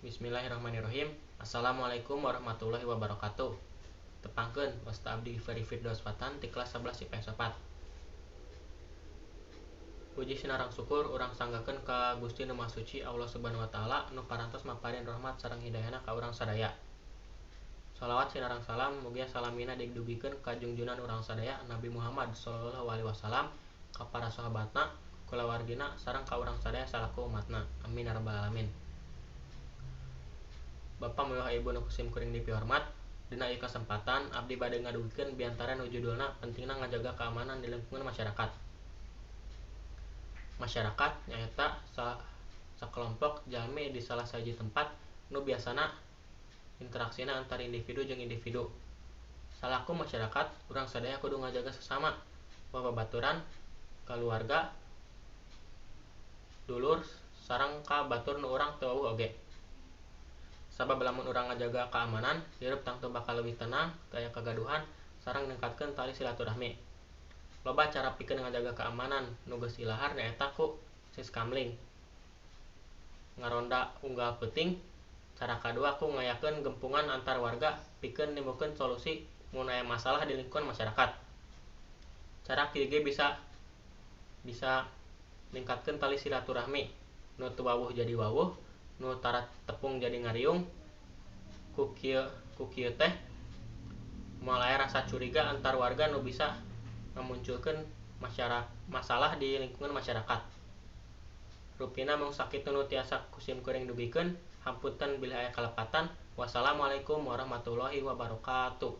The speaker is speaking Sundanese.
Bismillahirrahmanirrahim. Assalamualaikum warahmatullahi wabarakatuh. Tepangkeun wasta abdi Ferry Firdaus Fatan ti kelas 11 IPS 4. Puji sinareng syukur urang sanggakeun ka Gusti Nu Maha Suci Allah Subhanahu wa taala nu parantos maparin rahmat sareng hidayahna ka urang sadaya. Shalawat sinareng salam mugia salamina didugikeun ka junjunan urang sadaya Nabi Muhammad sallallahu alaihi wasallam, ka para sahabatna, kulawargina sareng ka urang sadaya salaku umatna. Amin ya rabbal alamin. Bapak miwah Ibu nu kusim kuring dipihormat, dina ieu kasempatan abdi bade ngadugikeun biantara nu judulna pentingna ngajaga keamanan di lingkungan masyarakat. Masyarakat nyaeta sakelompok jalmi di salah sahiji tempat nu biasana interaksina antar individu jeung individu. Salaku masyarakat, urang sadaya kudu ngajaga sesama, babaturan, kaluarga, dulur sareng ka batur nu urang teu wawuh oge. Sabab lamun urang ngajaga keamanan, hirup tangtu bakal leuwih tenang, teu aya kagaduhan, sareng ningkatkeun tali silaturahmi. Loba cara pikeun ngajaga keamanan nu geus ilahar nyaeta ku siskamling, ngaronda unggal peuting, cara kadua ku ngayakeun gempungan antar warga pikeun nemukeun solusi mun aya masalah di lingkungan masyarakat. Cara kieu ge bisa ningkatkeun tali silaturahmi, nu teu wawuh jadi wawuh, nu tara tepung jadi ngariung. Ku kieu teh moal aya rasa curiga antar warga nu bisa ngamunculkeun masalah di lingkungan masyarakat. Rupina mung sakitu nu tiasa ku simkuring dugikeun, hapunten bilih aya kalepatan. Wassalamualaikum warahmatullahi wabarakatuh.